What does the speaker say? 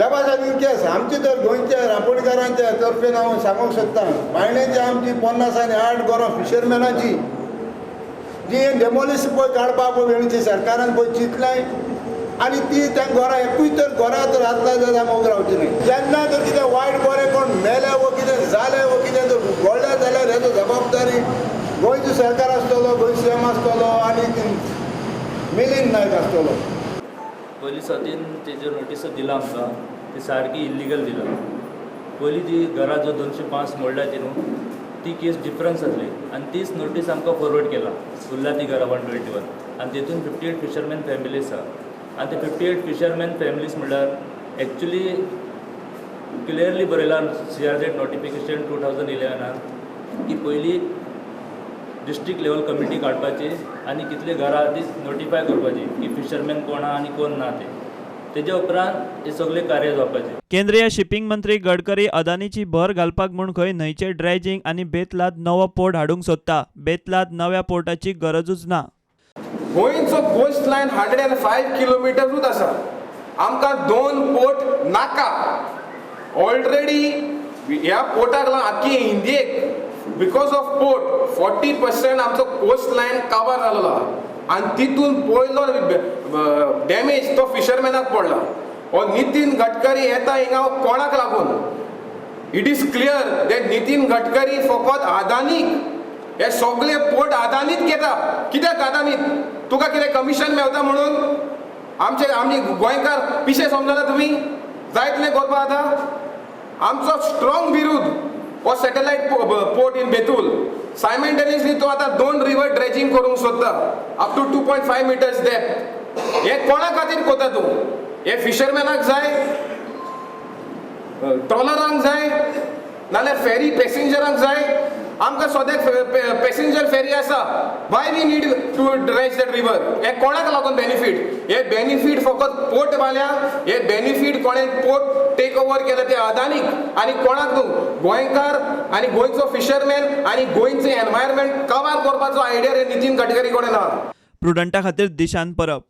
ह्या भाशेन केस आमची तर गोंयच्या रांपोणकारांच्या तर्फेन हांव सांगूंक सोदता, बायणेची आमची 50 आनी 8 घरां फिशरमॅनाची जी डेमोलिश पळय काडपाक पळय वेळची सरकारान पळय चिंतलाय आनी ती त्या घरां एकूय तर घरां तर हात लायत जाल्यार आमी ओगी रावची न्हय. जेन्ना जर कितें वायट बरें कोण मेलें वो कितें जालें वो कितें जर घडलें जाल्यार हेजो जबाबदारी गोंयचो सरकार आसतलो, गोंय सी एम आसतलो आनी मिलिंद नायक आसतलो. पयलीं सतीन तेजेर नोटीस दिला आमकां, ती सारकी इल्लिगल दिला. पयलीं जी घरां जो 205 मोडल्या ती न्हू, ती केस डिफरन्स आसली आनी तीच नोटीस आमकां फॉरवर्ड केला. उरल्या ती घरां 121 आनी तेतून 58 फिशरमॅन फॅमिलीज आहा आनी ते 58 फिशरमॅन फॅमिलीज म्हणल्यार एक्चुली क्लियरली बरयलां सीआरझेड नोटिफिकेशन 2011 की पयलीं डिस्ट्रिक्ट लेवल कमिटी काडपाची आनी कितले घरां ती नोटिफाय करपाची की फिशरमॅन कोण आहा आनी कोण ना ते. तेजे उपरांत हे सगळे कार्य जावपाचें. केंद्रीय शिपिंग मंत्री गडकरी अदानीची भर घालपाक म्हूण खंय न्हंयचे ड्रेजिंग आनी बेतलाद नवो पोर्ट हाडूंक सोदता. बेतलाद नव्या पोर्टाची गरजूच ना. गोंयचो कोस्ट लायन 105 किलोमिटरूच आसा. आमकां दोन पोर्ट नाका. ऑलरेडी ह्या पोर्टाक लागून आख्खी इंडियेक because of port 40% आमचो कोस्ट लायन काबार जालेलो आहा आनी तितून पयलो डॅमेज तो फिशरमॅनाक पडला. हो नितीन गडकरी येता हिंगा कोणाक लागून? It is clear that Nitin Gadkari फकत अदानीक, हे सगळे पोर्ट अदानीत घेता. कित्याक अदानीत? तुका कितें कमिशन मेवता म्हणून आमचे आमी गोंयकार पिशे समजला तुमी? जाय तितलें करपा. आतां आमचो स्ट्रॉंग विरोध हो satellite port in Betul. Simultaneously तो आतां दोन रिवर ड्रेजिंग करूंक सोदता up to 2.5 meters depth. हे कोणा खातीर करता तूं? हे फिशरमॅनाक जाय, ट्रॉलरांक जाय, नाल्यार फेरी पॅसेंजरांक जाय? आमकां सद्याक पॅसेंजर फेरी आसा. Why we need to dredge that river? हे कोणाक लागून बेनिफीट? हे बेनिफीट फकत पोर्ट वाल्यांक. हे बेनिफीट कोणें पोर्ट टेक ओवर केला ते अदानीक आनी कोणाक न्हू. गोंयकार आनी गोंयचो फिशरमॅन आनी गोंयचें एनवायरमेंट कवर करपाचो आयडिया रे नितीन गडकरी कडेन ना. प्रुडंटा खातीर दिशान परब.